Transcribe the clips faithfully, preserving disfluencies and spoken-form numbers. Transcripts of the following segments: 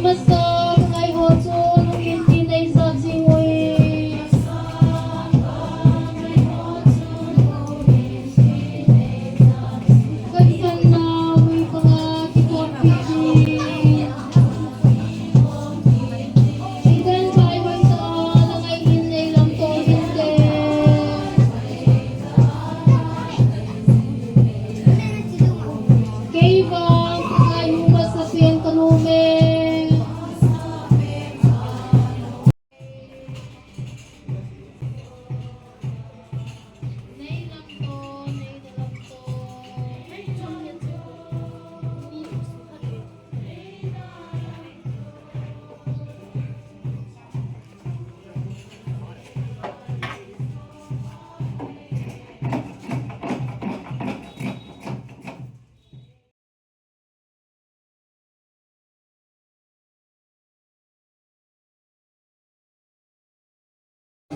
Sa, pangai ho chu lungin tin nei sap jing ui. Kan kan na ui panga kikot pi ji. Idan pai wan ta, na ngai in nei lam to in te. Kei vang, ka kai nu masa pen ka nu me.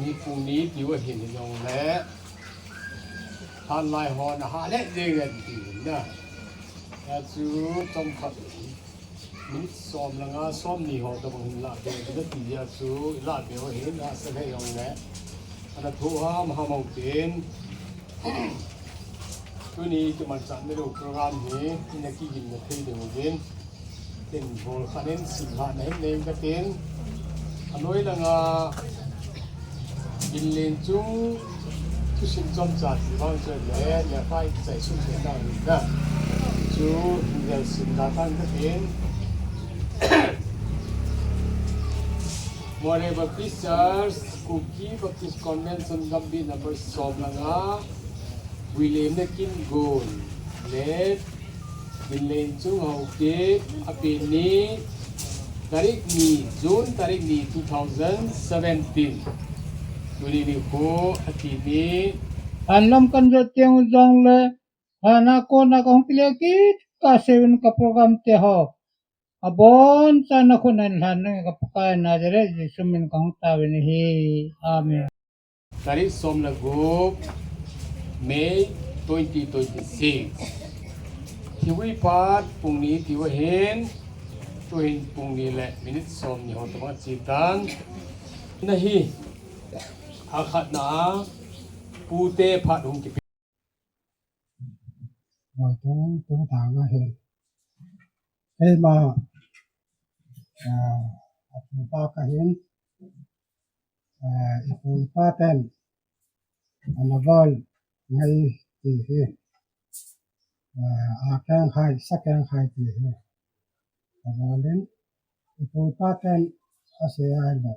Ni pung ni tiu ahin hijongle, hanlai hon aha le jeng e ti na. Achu chomkhat minute som le nga, som ni ho tobang hin la be, na ti achu la be ho hin asa le jongle, ana thu ham ham ho tin. Tuni kimanchah nalou program hi, ina kigin na thei ding uvin. Tin bol khanin sim la na hin nei ka tin. Anoi langa, Binlen chung, thusim chomcha ti vang chu le, le fai chai sum le na na. Chu, le sim la kan ka tin. Moreh Baptist Church, Kuki Baptist Convention Gambih number som le nga, William Nakin Gun, le Binlen chung Haokip, apen ni, tarik ni, June tarik ni, two thousand seventeen. Tuni nikho, ati ni. Hanlam kan jot teng jongle, hana kona kahung kile kit, kasei uvin ka program te ho. Abonchan nakhut a hin lhan nange ka Pakai Nazareth Jesu min kahung tao in ahi. Amen. Tarik som le gup, May twenty twenty-six. Thivui phat pung ni tiu ahin, tuhin pung ni le minute som ni ho tobang ache tan. Nahi, akhatna a, pute phat hung kipe. Loitung tungtang ahin. Keima, ah, apupa kahin, ah, ipu ipa ten, ana bol ngai ti hi. Ah, akeng khai, sakeng khai ti hi. Abolin, ipu ipa ten asei ahile.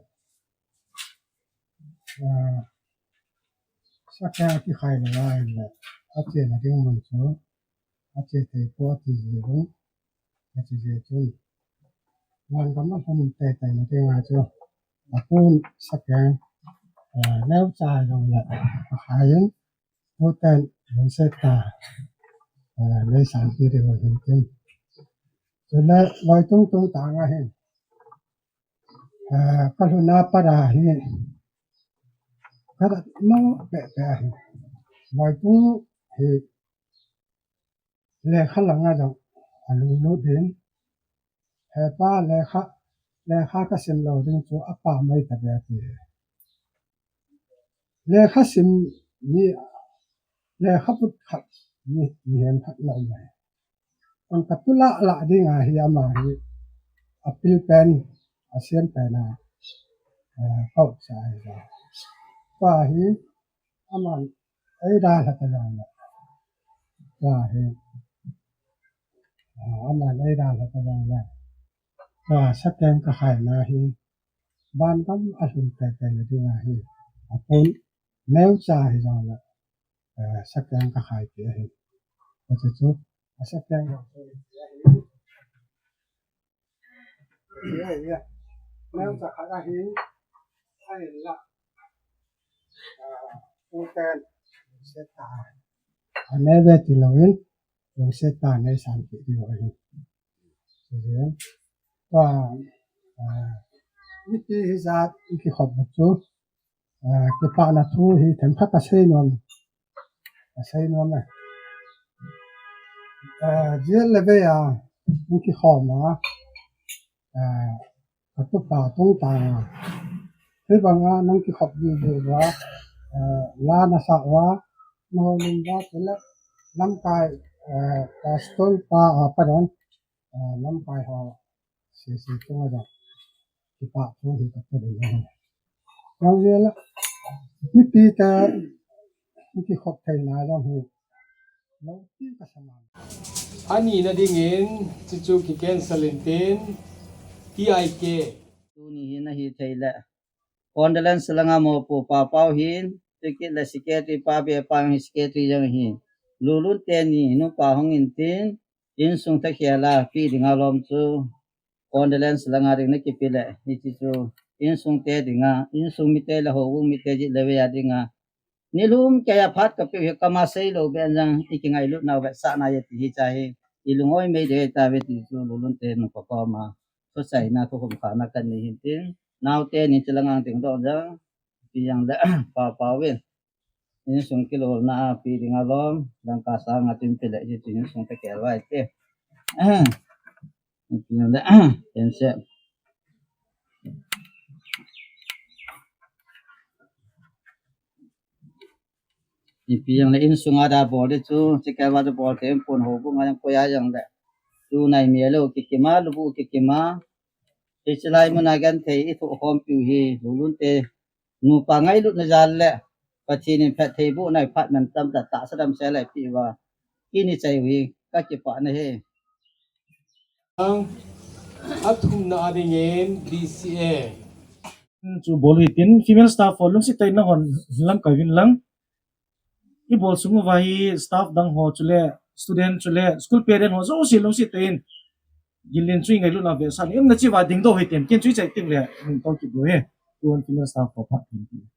Ah, sakeng kikhai lou ahile, achena ding mun chu, ache thei poi ati jeh un, ati jeh chun. Van gam a lhun teitei na dinga chu, apun sakeng, ah, neocha jongle, akhai in, tuten, lungset tah, ah, neisan pi ding u hin tin. Chule, loitung tungtang ahin. Ah, kalhun a pat a hi, kadat mo pehpeh ahi. Loitung hi lekha langa jong alunglut in, hepa lekha, lekha kasim lou ding chu apa mai ta be ati. Lekha sim ni, lekha put khat ni, ni hen khat lou mai. Ang katulala ding ahi ama hi, apil pen, asiam pen a, eh, kau sa ahi ja. Tua hi, aman eidalha ta jongle. Tua hi, ah, aman eidalha ta jongle. Tua sakeng kakhai na hi, van gam a lhun teitei na ding ahi. Apun neocha hi jongle. Eh, sakeng kakhai ti ahi. Achu chu, asakeng ho chu ti ahi. Ti ahi, ya. Neocha khat ahi. Ahinla. Ah, tuten, lungset tah. Aneve ti louvin, lungset tah neisan pi diu ahi. Chujeh in, tua, ah, miti hijat ikikhop u chu, ah, kipana thu hi themkhat kasei nom, kasei nom e. Ah, jeh le vei a, ikikhom a, eh, ka tupa tung ta. Hibanga nang kikhop di di wa, eh, la na sa wa, na ho lum wa, tila, lamkai, eh, pastor pa, ah, padon, eh, lamkai ho, si, si, tung ada, kipa, tung hi ka padon. Yang dia lah, ni pi ka, ni kikhop thei na, yang hi, lo pi ka sama. Ani na dingin, chuchu ki cancel in tin, T I K. Tuni hin ahi thei le. Condolence langa mopo pa pau hin, tikit le secretary pa be pa hi secretary jong hin. Lulun te ni nu pa hong in tin, insung ta khela pi dinga lom chu. Condolence langa ding na kipi le, hichi chu. Insung te dinga, insung mite le houbung mite ji le ve a dinga. Nilum kei a phat ka piu hi kama sei lo ben jang i kingailut nau vetsahna ye ti hi cha hi. I lungoi mei de ta ve ti chu lulun te nu pa koma. Thuchaina thukhum khana kan nei hin tin. Naote ni chu langa ding doh jang. Pi jang le pa pa ve. Insung kilolna a pi dinga lom. Dangka sanga tin pi le hi chu insung te kel vai te. Pi jang le. Ken se. Ipi jong le insunga da bol di chu, chikeva da bol te pon houbunga jong koiya jong le. Tu nai mi lo kikima, lubu kikima. Hichi lai muna genthei i thoh khompiu hi, lulun te. Nupa ngailutna jal le. Pathen in phattheibohna i phat mantam tah tahsa damsel a i peh uva. Kini chai u hi, ka kipah na hi. A thumna a dingin D C A. Chu bol u hitin, female staff ho lungset tah in nahon lamkai uvin lang. I bol sung uva hi staff dang ho chule, student chule, school parent ho jouse lungset tah in. Ginlin chu i ngailutna vetsah in, imna chiva dingdoh u hitin, ken chu i chai teng le, hung to kit diu ahi. Tun female staff ho phat hin.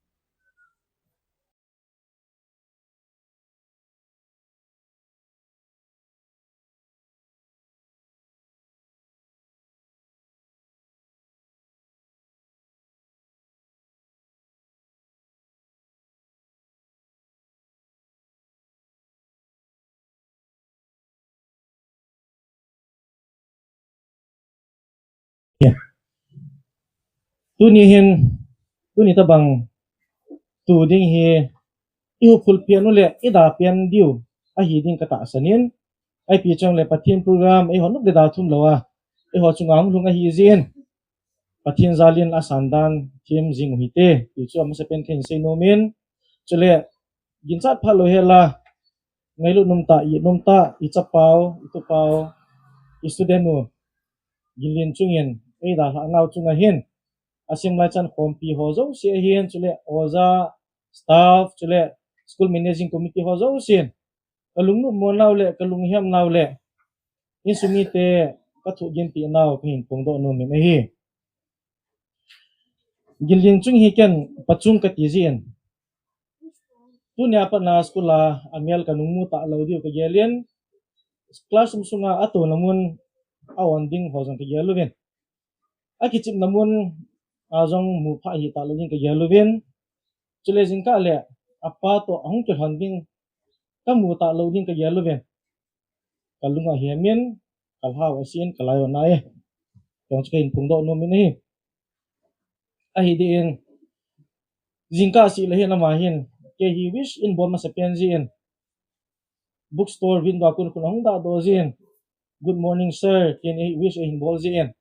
Tuni hin, tuni tabang tu ding hi, i huphul pian u le, i da pian diu, ahi ding ka tahsan in, ipi chang le Pathen program, eiho nop le da thum lou a, eiho chunga hung lhung ahi jeh in, Pathen jal in asan dan, thim jing u hite, ti chu amasapen thei in sei nom in, chule, ginchat phat lou hela, ngailut nom tah, i nom tah, i chapau, i tupau, i student u, Ginlin chungin, ei dalhah nau chunga hin, asim lai chan khompi ho jouse ahin, chule oja, staff, chule school managing committee ho jousen, ka lungnom mo nau le, ka lunghem nau le, insung mite ka thuginpi nau ka hin phongdoh nom in ahi. Ginlin chung hi ken Pachung ka ti jin. Tunia pat na school a, amel ka nung mu talou diu ka gel in, classroom sunga atona mun a on ding ho jong ka gel uvin. Akichepna mun a jong mu pha hi talou ding ka gel uvin. Chule jingkah le apa toh ahung kilhon ding ka mu talou ding ka gel uvin. Ka lung ahem in, ka lhau asin, ka lai on a e. Tong chu ka hin phongdoh nom in ahi. Ahi ding in, jingkah seh le hin ama hin, kei hi wish in bol masapen jin. Bookstore window a kon kon ahung dahdoh jin. Good morning, sir, tin wish ahin bol jin.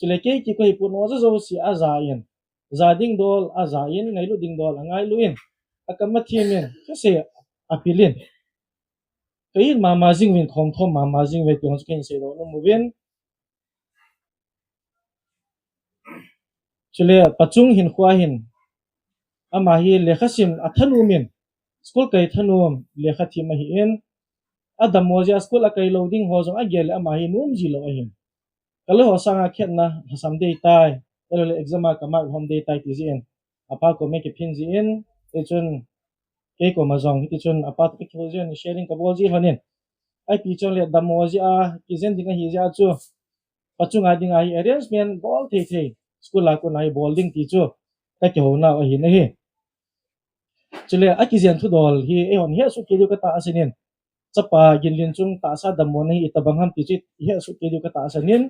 Chule kei kikoi pun oja jouse aja in. Ja ding dol aja in, ngailut ding dol angailu in. Akam athim in, kasei apil in. Ka in mama jing uvin, thom thom mama jing uve ti ho chu ka hin seidoh nom uvin. Chule Pachung hin khua hin, ama hi lekhasim athanom in, school kai thanom, lekhathim ahin, adammo jeh a school akai lou ding ho jong agel le ama hi nom ji lou ahin. Ka loi ho sanga khetna lhasam dei tai, ahilou le exam a ka mark lhom dei tai ti jeh in, apa koma kiphin jin, tichun kei koma jong, hitichun apa toh kakihou jin, sharing kabol ji lhon in. Ipi chang le dammo jeh a, kijen ding ahi jeh a chu, Pachung a dinga hi arrangement bol thei thei, school a kona hi bol ding ti chu, kakihou nau ahin ahi. Chule akijen thudol hi, eihon hetsah kei diu ka tahsan in. Chapa Ginlin chung tahsa dammo na hi itobang ham ti chu hetsah kei diu ka tahsan in.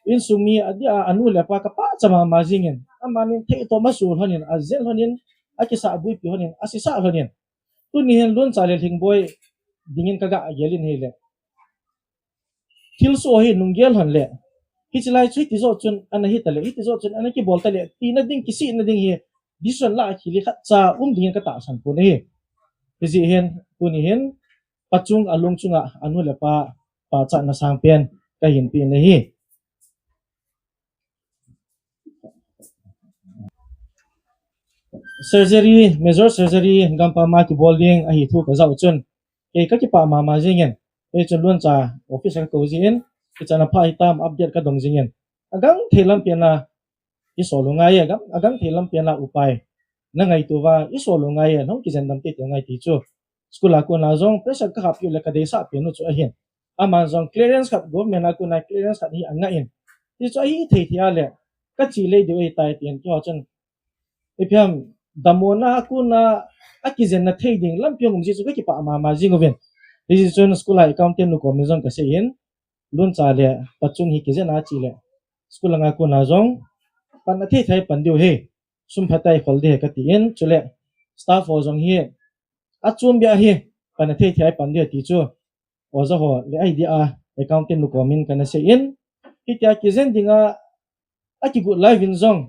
Insung mi adia anu le apa kipah cha mama jingin, amanin thei to masu lhonin, ajen lhonin, akisah buipi lhonin, asisa lhonin. Tuni hin Luncha le Lhingboi dingin kaga gelin hile. Thilsoh hi nunggel lhon le, hichi lai chu hiti jo chun ana hita le, hiti jo chun ana kibol ta le, tina ding, kisihna ding hi decision la khel hi khatcha um dingin katahsan pon ahi. Hijeh hin, tuni hin, pachung alung chunga anu le apa pachatna sangpen kahin pe ahi. Surgery, major surgery, gampam a kibol ding ahi thu kajah u chun, kei kakipah mama jingin, kei chun Luncha office kakou jin, kichan apha hitam update kadong jingin, agangthei lampen a isol u ngai e, agangthei lampen a upai nangaito uva isol u ngai e, nahung kijen dam teitei u ngai ti chu. School a kona jong pressure kahap u le kadeisah pen u chu ahin. Aman jong clearance khat, government a kona clearance khat hi angah in. Hichu ahithei thei a le, kache lei diu ahitai tin keiho chun, ipi ham, damna a kona akijenna thei ding lampi hung um jeh chu kakipah mama jing uvin. Hijeh chun school a accountant nu komin jong kaseiyin, Luncha le pachung hi kijen a che le, school langa kona jong pan athei thei pan diu ahi, sum phatah a khol ding ahi katin, chule staff ho jong hi achom bia hi pan athei thei pan diu ti chu oja ho le idea a accountant nu komin kana seiyin, hitia kijen dinga akigot lai uvin jong,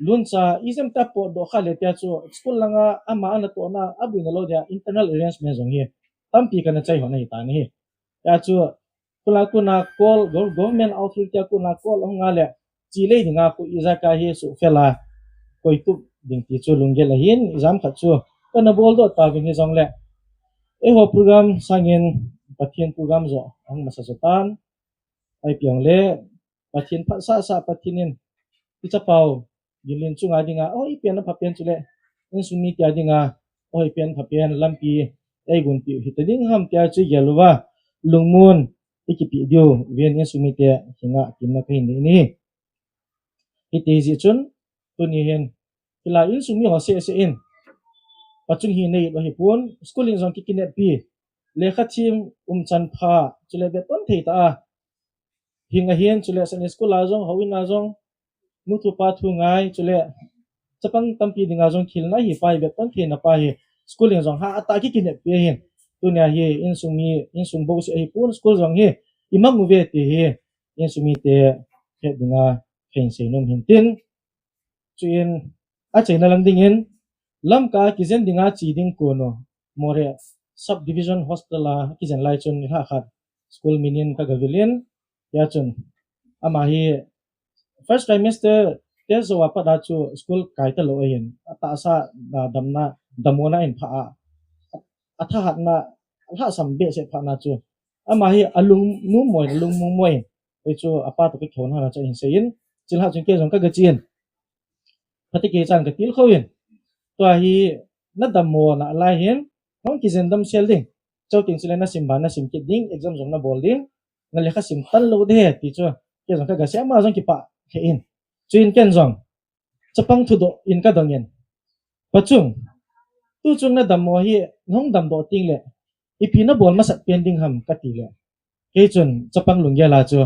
Luncha exam ta potdoh kha le tia chu school langa ama anatohna abuina lou dia internal arrangement jong hi tampi kana chai hon ahitan ahi. Tia chu school a kona call, gov-, government outfield tia kona call ahung a le, che lei dinga koi ijakai hi suhfel a koi tup ding ti chu lunggel ahin, exam khat chu kana boldoh tauvin hijongle, eiho program sangin Pathen program joh ahung masa jo tan. Ipi hile, Pathen phatsah sah, Pathen in ichapau Ginlianchung a dinga oipen aphapen chule insung mite a dinga oipen phapen lampi eigonpeh hita ding ham tia chu igel uva, lungmon ikipeh diu vin insung mite henga temna kahin nei ahi. Hiti jeh chun tuni hin hilai insung mi ho seh seh in, pachung hi nei lou hipon, school in jong kikineppi, lekha them umchan pha, chule vetton thei tah a hing ahin, chule Sunday school a jong, houin a jong, nu thu pa thu ngai, chule chapang tampi dinga jong thilna hi pa hi, vetton theina pa hi, school in jong hatah a kikineppi ahin. Tunia hi insung mi, insung bou seh ahipon, school jong hi imang uve ti hi insung mite het dinga kahin seinom hin tin. Chuin achaina lang dingin, Lamka a kijen dinga che ding kon u, Moreh Subdivision Hospital a kijen lai chun nilhah khat school min in kaga vil in, tia chun ama hi first trimester test jou a pat a chu school kai talou ahin, atahsa, a, damna, damna in pha a, athahatna, alhahsam behseh phatna chu ama hi alungnom moi, alungmong moi. Kei chu apa toh kakihou hon a chu ahin seiyin, chulhah chun kei jong kaga chen. Phatecha chan katilkhou in, tua hi nadammo nalai hin, nahung kijen dam sel ding, chuteng chule nasim ban nasim kit ding, exam jong nabol ding, nalekha sim tan lou ding ahi ti chu kei jong kaga sei, ama jong kipah lheh in. Chuin ken jong chapang thudoh in kadong in, pachung, tuchung nadammo hi, nahung damdoh tengle ipi nabol masat pen ding ham katile, kei chun chapang lunggel a chu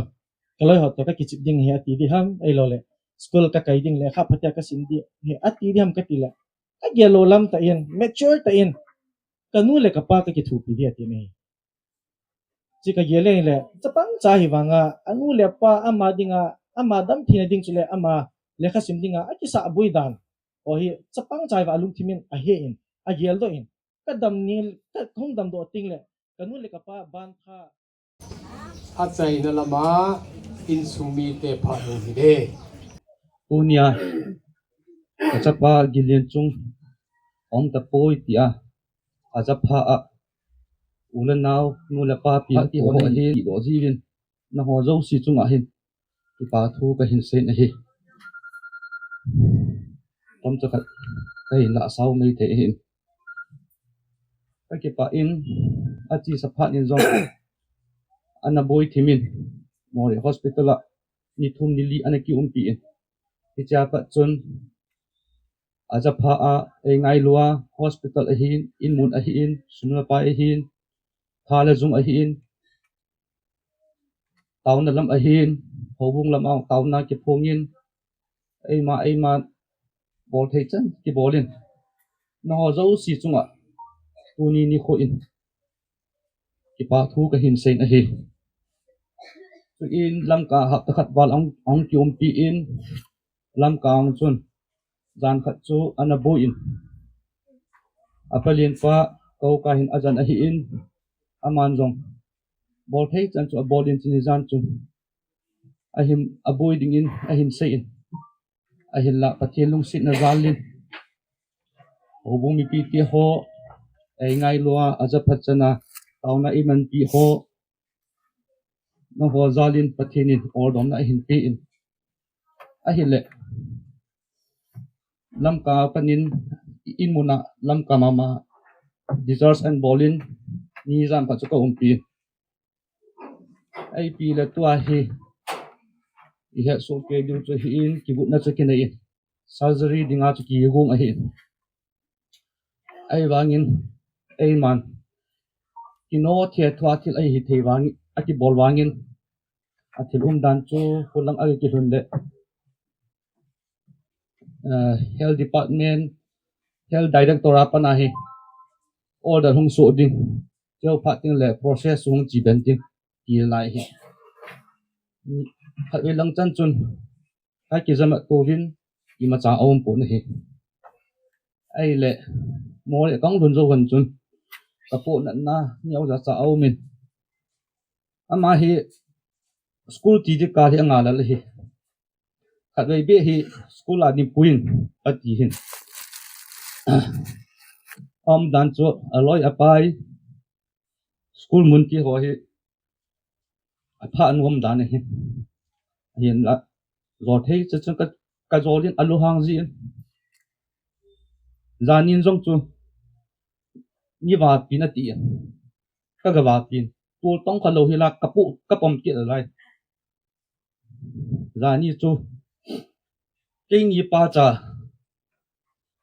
kaloi ho toh kakichep ding ahi ati ding ham, ahiloule school kakai ding, lekha phatea kasim ding ahi ati ding ham katile, kagel lou lam tah in, mature tah in, kanu le kapa kakithopi ding ati ahi. Chu kagel le, chapang cha hi vanga anu le apa ama dinga, ama damtheina ding chule ama lekha sim dinga akisah boi dan ho hi chapang cha hi vang alungthim in ahe in, ageldoh in, kadam ni, kahung damdoh tengle kanu le kapa bantha. Achaina lama insung mite phat hung hite. Tunia kachapa Ginlianchung aum tapoi tia, achapha a u le nao, nu le pa, pi le pu ho ahin tidoh jiuvin, nangho jouse chunga hin kipa thu kahin seiyin ahi. Tomcha khat kahin lah sao mai thei ahin. Kakipah in, achesa phat in jong ana boi thim in, Moreh Hospital a ni thum ni li ana kiumpi in, hichea pat chun achapha a eingailua, hospital ahin, inmun ahin, sum le pai ahin, tha le jung ahin, taona lam ahin, Houbung lam a taona kiphongin, eima, eima bol thei chan kibolin, nangho jouse chunga tuni nikho in kipa thu kahin seiyin ahi. Chuin Lamka hapta khat val ahung, ahung kiumpi in, Lamka ahung chun jan khat chu ana boi in, apa lenpa Koka hin ajan ahin, aman jong bol thei chan chu abolin, chuni jan chun ahin, aboi dingin ahin seiyin, ahinla Pathen lungsetna jalin houbung mipi teho, eingailu a, ajaphat chana taona eimanpi ho, nangho jalin Pathen in oldomna ahin pein, ahile Lamka panin, i, imun a Lamka mama discharge ahin bolin, ni jan khat chu kaumpi in, ipi le tua hi ihet soh kei diu chu ahin, kigotna chu kinei in, surgery dinga chu kigong ahin, ahivangin eiman kino thei thua thil ahi thei vangin, akibol vangin, athil umdan chu hulang a kilhun le, eh, Health Department, Health Director a pat a hi order hung soh ding, cheu phat ding le process hung cheben ding ti lai hi. Khatvei lang chan chun kakijam a tovin, imacha aumpon ahi. Ahile, mo le kahung lhun jou hon chun, kapoh natna neocha cha aumin, ama hi school ti ding kal hi anga lal ahi. Khatvei beh hi school a ding puiyin ati hin, aumdan chu aloi apai, school mun ti ho hi apha anom dan ahi. Ahinla, jol thei chan chun ka, kajolin alunghang jin, janin jong chu ni vapin atin, kagavapin, tol tong khalou hila kapoh, kapom kit nalai. Jani chu keini pacha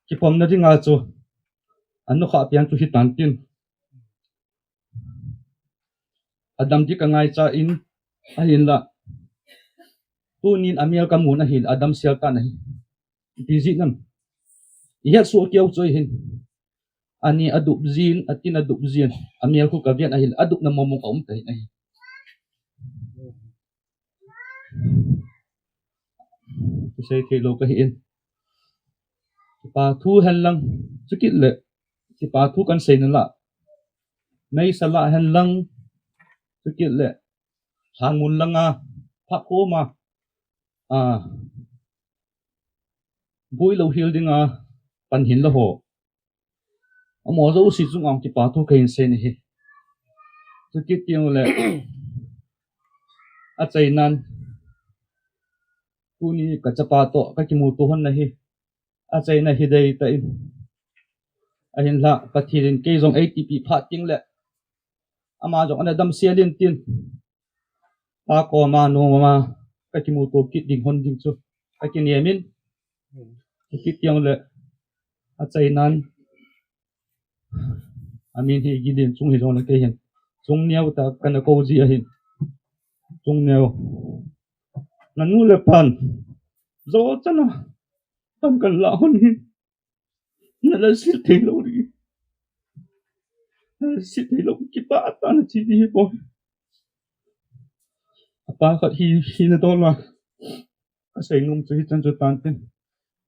kipomna dinga chu anokha piang chu hitan tin, adam ding kangaicha in, ahinla tunin amel kamun ahile adam sel tan ahi. Ipi jeh ham, ihet soh keu chu ahin, ani adup jin, atin adup jin, amel khu kaven ahile adupna mong mong aum tahin ahi. Kisei theilou kahin, kipa thu henlang, chukit le kipa thu kahin seina lah, meisa lah henlang, chukit le lhanmun langa, phat koma, a, boi louhel dinga pan hinla ho, amaho jouse chunga kipa thu kahin seina ahi. Chukit teng le, achainan tuni kachapa toh kakimuto hon ahi. Achaina hi dei tah in, ahinla Pathen in kei jong eitipi phat teng le ama jong ana damsel in tin, pa koma, nu koma kakimuto kit ding hon ding chu kakinem in, chukit teng le achainan, amin hi Gideon Chung hijongle kei hin Chungneo tia kana kou ji ahin. Chungneo, nanu le pan jo chana pan kahin lah hon hin, nalungset theilou ding, nalungset theilou, kipah tah in nache ding ahipoi. Apa khat hi, hina dola kasei nom chu hichan chu tante.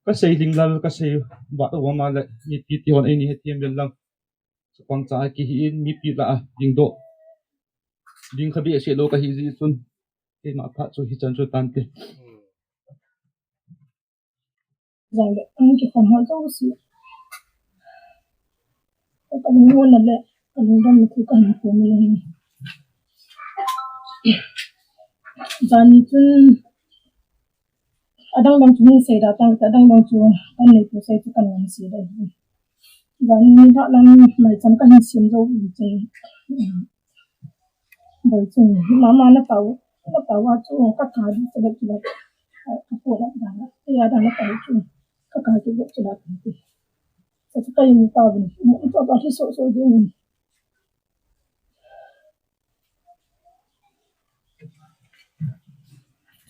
Kasei lhinglel, kasei vat uva ahile mipi tehon eini hethem vel lang, chapang cha kihi in, mipi lah a dingdoh ding kha behseh lou kahi jeh chun, keima phat chu hichan chu tante. Jongle, ang kikhom ho jouse, kalungmonna le kalungdonna thu kahin phong le, jani chun adang dang chu hin seida tang, adang dang chu kahin neipo sei chu kahin sei dai. Jani nilhah lam maicham kahin sem jou chun, boi chun mama natao, natao a chu kakap ding chu le chu le, kapoh natna, eia dan natao chu kakap ding chu le ti, chu chu kahin taovin, chu pa hi soh soh ding.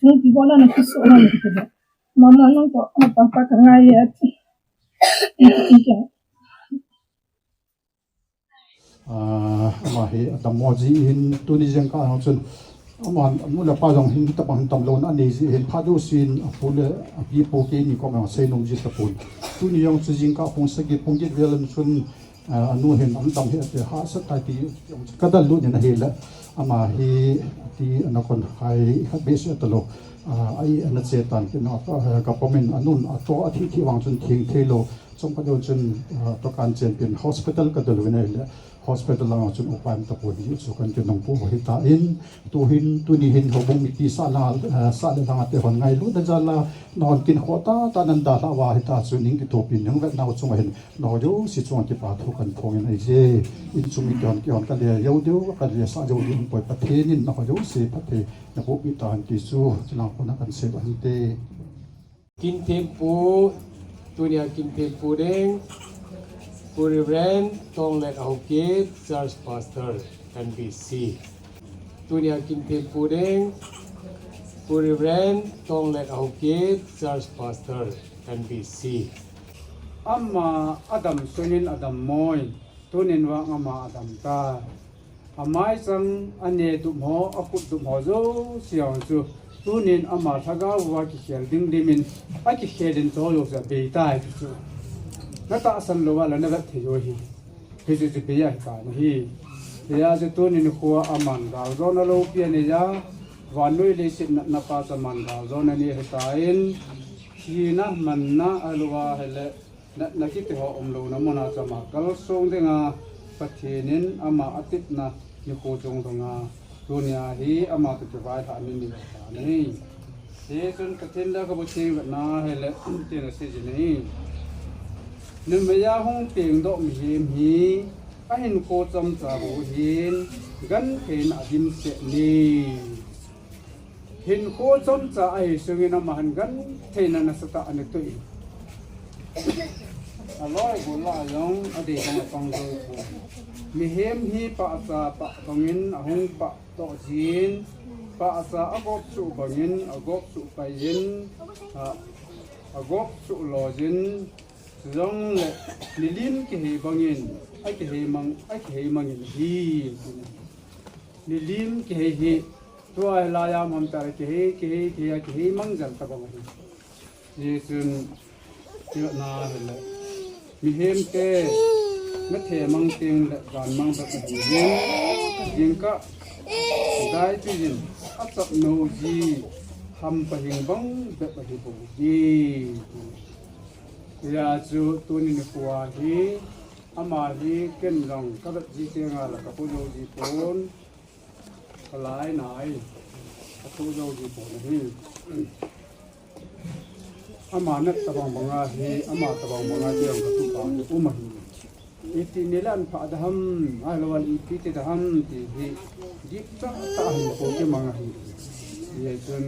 Nung ti bola na kisu na ni kita. Mama nung to apa pa ka ngai ya ti. Thank you. Ah, ama hi adammo ji hin tuni jeng ka ang chun ama nu le pa jong hin tabang tam lo na nei ji hin pha do sin apu le api po ke ni ko ma sei nom ji tapon. Tuni jong chu jing ka pung sagi pung get vel an chun, ah, anu hin an dam hi ate ha sa tai ti jong ka dal lu ni na hi le ama hi ti ana kon hai khat be se ta lo. Ah, ai ana che tan ki na ka, ah, ka pomin anun a to a thi thi wang chun thing thei lo. Chomkhat jou chun, ah, tokan chen pin hospital ka dol vin ahile, hospital langa chun upa um tapon, hichu kan kinung pu hi tan, tuhin, tuni hin houbung mipi sa la, ah, sa le langa te hon ngailut na jal a, nahon kin kho tata nan dalha uva hita chun ning kithopi nang vet nau chunga hin, naho jouse chunga kipa thu kan phong in ahi je. Insung mite hon kihon ka le jou diu, ka le sah jou diu, poi Pathen in naho jouse phatthei na boh peh tan ti chu, chilang kona kan sei u ahi te. Kinthempu, tunia kinthempu ding, Pu Reverend Tonglet Haokip, Church Pastor, N B C. Tunia kinthempu ding, Pu Reverend Tonglet Haokip, Church Pastor, N B C. Ama adam sungin adammo in, tunin vang ama adam tai. Amai chang, aneh dup ho, akhut dup ho jouse chu tunin ama lhagao uva kikhel ding dimin, akikhel in chu jouse abei tai chu. Na tahsan lou uva la na vet thei u ahi. Hichu chu bei ahi tai ahi. Hijeh a chu tunin khoa aman galjona loupi anei a, vannoi leiset natna pa chu aman galjona anei ahi tan, thina manna alou uva ahile, natna kiti ho umlouna muna chu ama kalsong dinga, Pathen in ama atepna nikho chungchang a, tunia hi ama toh kivailhah ni ni ta nei. Hichun Pathen lekhabu theng vetna ahile, tin asei jin ahi. Numei a hung pengdoh mihem hi, ahinkho chomcha bou hin, gentheina adimset e. Hinkho chomcha ahi sungin ama hin gentheina nasatah ana toh e. Aloi gol lah a jong adei bang apang jou poi. Mihem hi pahcha pah bangin ahung pah toh jin, pahcha agop suh bangin agop suh pai jin, a, agop suh lo jin, chujongle nilim kihei bangin, akihei mang, akihei mangin ahi. Nilim kihei hi, tua hilai a ham tah kihei, kihei, kihei, kihei mang jal tabang ahi. Hichun, tiu na hile, mihemte, nathem mang tengle, jan mang bep ahi jin, jingkah, dai pi jin, achap nou ji, hampa hing bang bep ahi bou hi. Hijeh a chu tuni nikho hi, ama hi ken jong kavet ji tengle kapo jou ji pon, kalai nai, kapo jou ji pon ahi. Ama nat tabang banga hi, ama tabang banga hi jong katupa hi um ahi. Iti nilan pha da ham, ahilou le ipi ti da ham ti hi, dipcha tah hin po kimang ahi. Hichun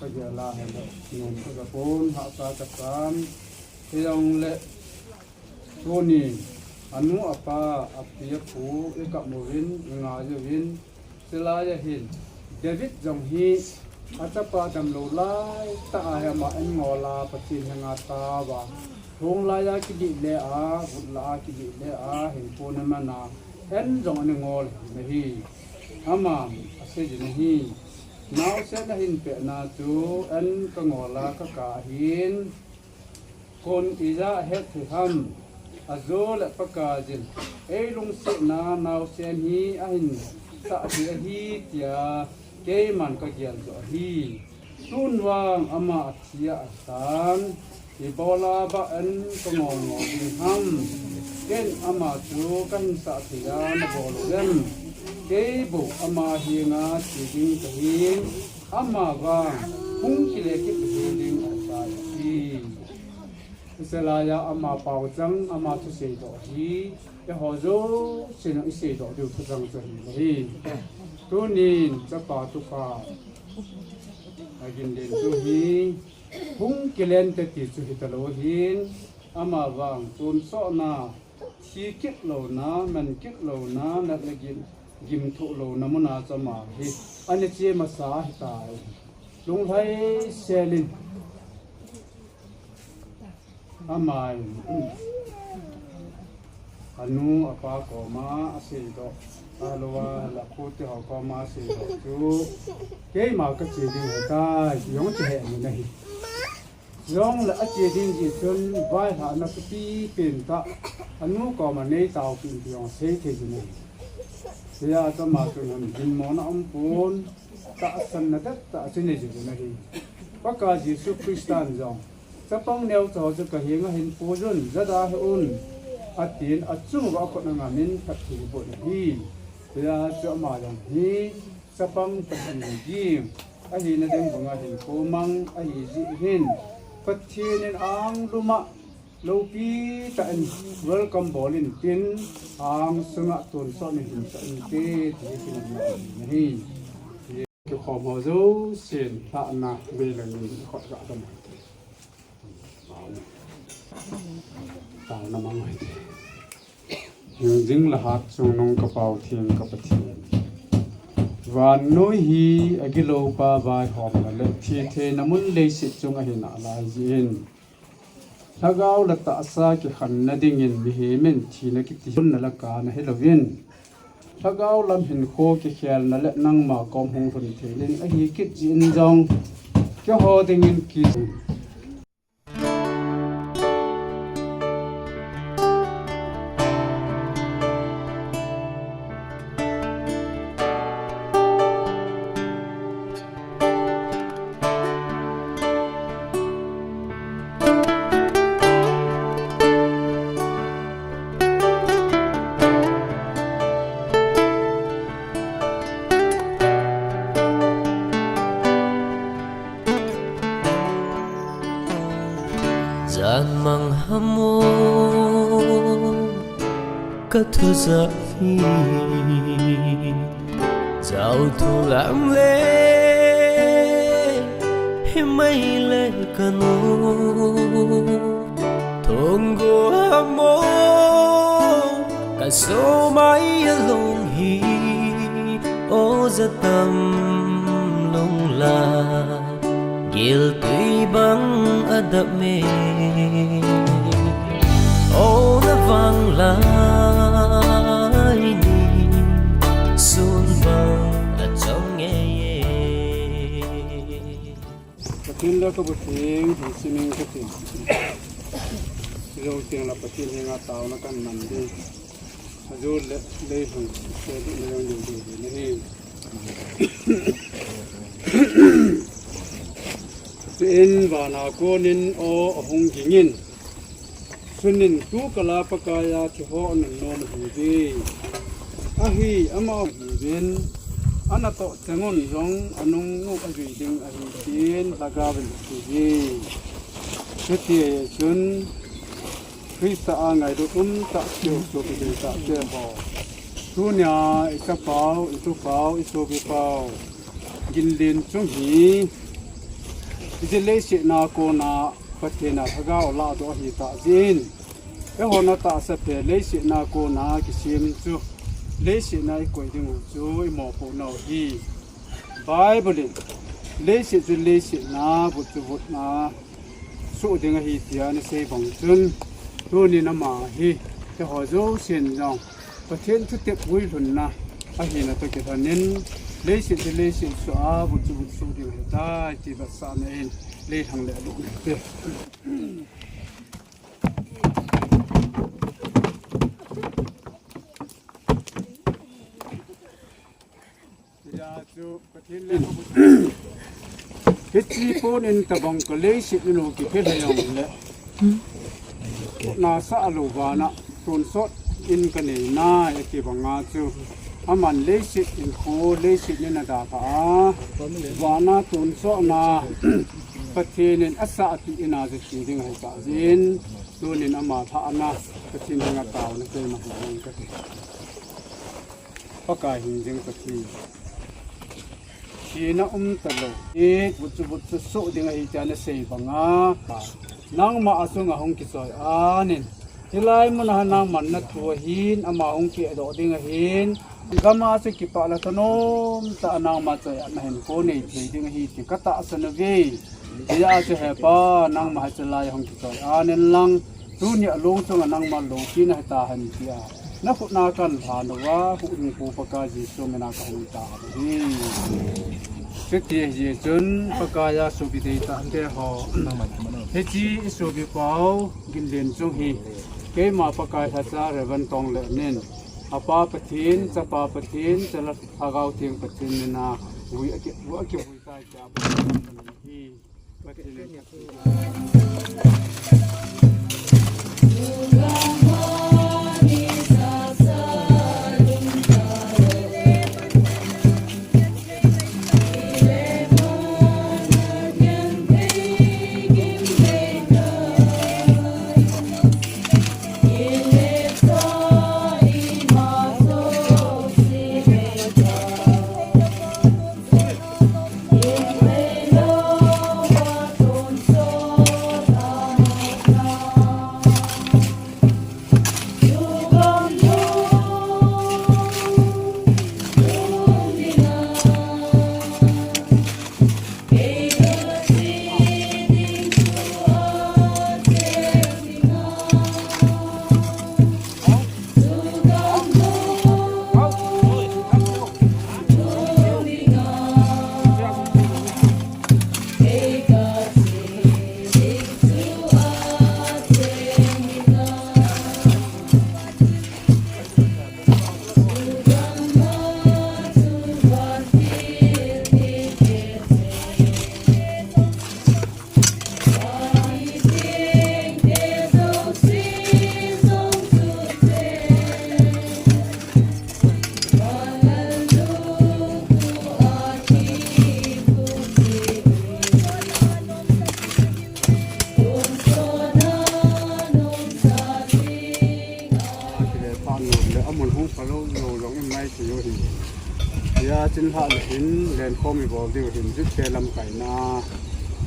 kagel a hile, nom kaja pon, hahsa kasan, hijongle, tuni, anu apa, api apu, ikap uvin, ingai uvin, chulai a hin, David jong hi, achapa damlou laitah a hi ama an ngol a, Pathen henga tao a, lhung lai a kidih le a, vut lah a kidih le a, hinkho ana man a, an jong ana ngol ahi. Aman asei jin ahi. Naosen ahin pehna chu, an kangol a kakap ahin, kon ija hetthei ham, ajo le pakaiyin, eilungsetna naosen hi ahin sah thei ahi tia keiman kagel joh ahi. Tun vang ama athi a asan, ibola bah an kangol ngol ding ham, ken ama chu kahin sah thei a nabol uvem? Kei bou ama henga che ding kahin, ama vang hung kile kit ding ahitai ati. Hiche laiya ama paochang, ama thusei doh hi, eiho jousen isei doh diu thuchang chu ahi. Tunin chapa tukha agin den chu hi, hung kilen te ti chu hitalou ahin, ama vang tonsotna, thi kit louna, man kit louna, natna gim, gimthoh louna muna chu ama hi ana che masa ahitai. Lunglhai selin. Amai. Anu apa koma aseidoh. Alua lakuti ho koma aseidoh chu. Keima kache ding ahitai, jong che he ni nahi. Jong la ache ding ji chun vaihahna kapi pen ta. Anu koma nei tao pen ti jong sei thei ji nahi. Sia chama chun ham din mona um pon. Tahsanna tahtah chu nei jing u ahi. Pakai Jesu Christan jong, chapang neocha chu kahenga hin puijun, jada hih un, atin, achunguva akhut angamin phatthei abol ahi. Hijeh chun ama jong hi chapang Pathen gim ahina ding banga hinkho mang ahi jeh hin, Pathen in anglum a loupi tah in welcome bol intin, angsunga tonsot in hinsah inte, ti hi kinepna ahi. Kikhom ho jousen lhahna vei lang in khut ga dam. Taona mang hite. Hingjing le hat chungnung ka Pau Theng ka Pathen. Vannoi hi agilou pa vaihomna le thitheina mun leiset chung ahi nalai jeh in, lhagao le tahsa kikhenna dingin mihem in thina kiti hunna le kana hilouvin, lhagao lam hinkho kikhelna le nangma kom hung lhun thei in ahi kit jeh in jong, keiho dingin ki Jan mang hamo ka thujah hi, jao thu lam le hi mai le ka nu, thong go hamo ka so mai along hi, o ja tam lung la. Giltui bang adap me, o na vang lai ni, sun bang achom nge ye. Pathen le ka bu theng, hi sining ka theng. Jou teng la Pathen henga taona kan man ding. Ajo le, lei hung, se du le jong jong jong jong nahi. Chuin vana konin aw ahung gingin. Sunin tu kala Pakaiya thiho anun nom ahiuve. Ahi, ama ahiuvin. Anatoh chengun jong anung u ajui ding ahi tin lhagaovin ati uve. Chuti chun Christa a ngailut um tah cheu sopi ding tah cheu ho. Tunia i chapau, i tupau, i sopipau. Ginlen chung hi. Hiche leiset a kona Pathen a lhagao ladoh ahi tah jeh in. Eihon atahsa phe leiset a kona kisem chu. Leiset a i koi ding u chu i mopoh nau hi. Bible in. Leiset chu leiset a, vut chu vut a. Suh ding ahi tia ana sei bang chun, tunin ama hi, keiho jousen jong, Pathen thutep guilhunna ahina toh kilhonin, leiset chu leiset suh a, vut chu vut suh ding ahitai, ti vetsahna in, leilhang le lung te. Hiche pon in tabang ka leiset nanu kiphe lheh jong le. Nasa lou vana tonsot in kanei nai ati banga chu. Aman leiset in kho leiset in adalha a. Vana tonsot na Pathen in asah ati in a chu ti ding ahi tah jeh in. Tunin ama lhahna Pathen henga taona keima hung kati. Pakai hingjing Pathen. Thina um talou. Vut chu vut chu suh ding ahi tia nasei banga. Nangma achunga hung kichoi anin. Hilai muna nangman nathu ahin, ama hung kidoh ding ahin. Gam a chu kipah le thanom tah a nangma choi-atna hinkho nei thei ding ahi ti ka tahsan uve. Hijeh a chu He Pa, nangma hiche lai hung kichoi-at in lang, tunia lungchunga nangma loupina hita hen tia na khut na kan lhan uva, huhhingpu Pakai Jesu mina ka hung tao uve. Chuti ahijeh chun Pakai a sopi deitah te ho, hiche i sopi pau Ginlen chung hi keima Pakai lhacha Reverend Tonglen in, apa Pathen, chapa Pathen, chala Lhagao Theng Pathen mina vui aki, vui akivui tai tia hi Pathen in Kile pa nom le amun hung phalou lou jong in mai ti u hin. Hia chin lhah le hin lenkhom i bol diu hin, jute lamkaina.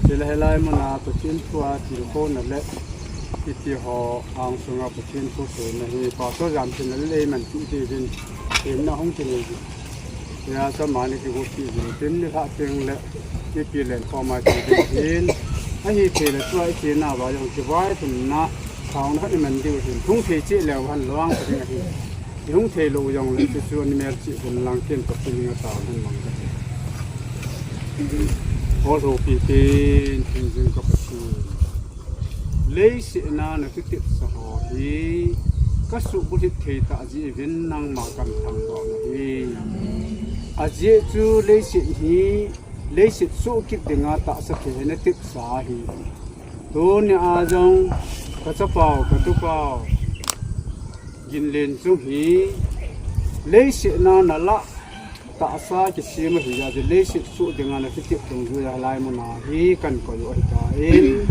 Chule hilai muna Pathen thu a tilkhouna le kiti ho angsunga Pathen thu seina hi Pastor Jamthinlal in eiman ti diuvin hina hung kinei ji. Hia chama ni kigup ti jin tin nilhah teng le mipi lenkhom a ti ding hin. Ahithei le tua i tina uva jong kivailhunna thaona khat i man diu hin. Hung thei cheh leu hen lang ka ding ahi. I hung thei lou jong le chu chu ani melchih hun lang ken Pathen nga tao hun mang ka. Hol ho pi tin thing jing ka Pathen. Leiset a na kitepsa ho hi ka suhbulhit thei tah jeh uvin nangma kan thangvah u ahi. Ajeh chu leiset hi, leiset soh kit dinga tahsa thei hi na tepsa ahi. Tunia jong ka chapau, ka tupau Ginlen chung hi leiset a na lah tahsa kisem ahi a, leiset soh dinga na kitep dungjui a hilai muna hi kan koi u ahitan.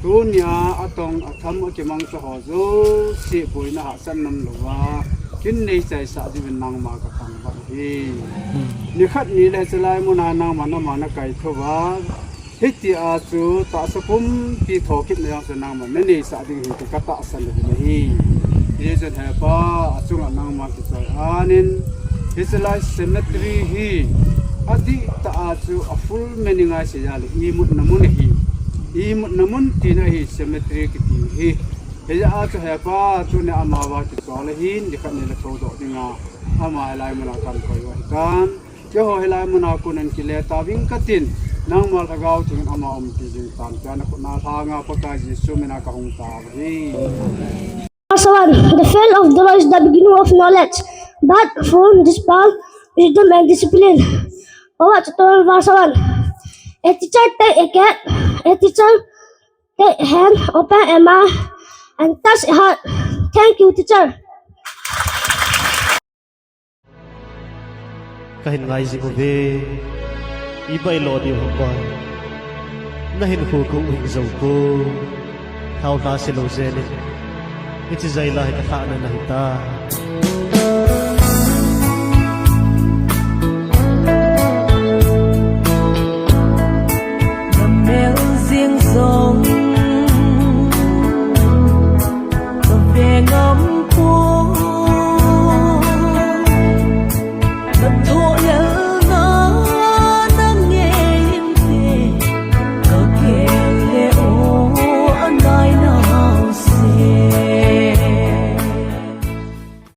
Tunia atong atham akimangcha ho jouse boina hahsatna umlouva kin neichaisah diuvin nangma ka thangvah u ahi. Nikhat ni le hiche lai muna nangma nama na kaithouva, hitia chu tahsa pumpi thokitna jong chu nangma na neisah ding ahi ti ka tahsan uvin ahi. Hijeh chun He Pa, achunga nangma kichoi-at in, hiche lai cemetery hi adihtah a chu a full meaning a seija le imutna mun ahi. Imutna mun tina ahi cemetery kiti hi. Hijeh a chu He Pa, tunia amavang kichoi le hin, nikhat ni le thoudoh dinga ama hilai muna kan koi u ahitan. Keiho hilai muna kon in kile tauving katin, nangma Lhagao Theng in ama umpi jing tan tia na khut na lhanga Pakai Jesu mina ka hung tao u ahi. Verse one, the fear of the Lord is the beginning of knowledge, but fools despise wisdom and discipline. Proverbs chapter one, verse one. A teacher take a cat, a teacher take a hen, open a mouth, and touch a heart. Thank you, teacher. Kahin ngai jing uve, ipi ilo diu ham bai. Nahinkho kou hing jou poi, thaolha se lou jeng in, hiche jaila hi kalhahna nahitai.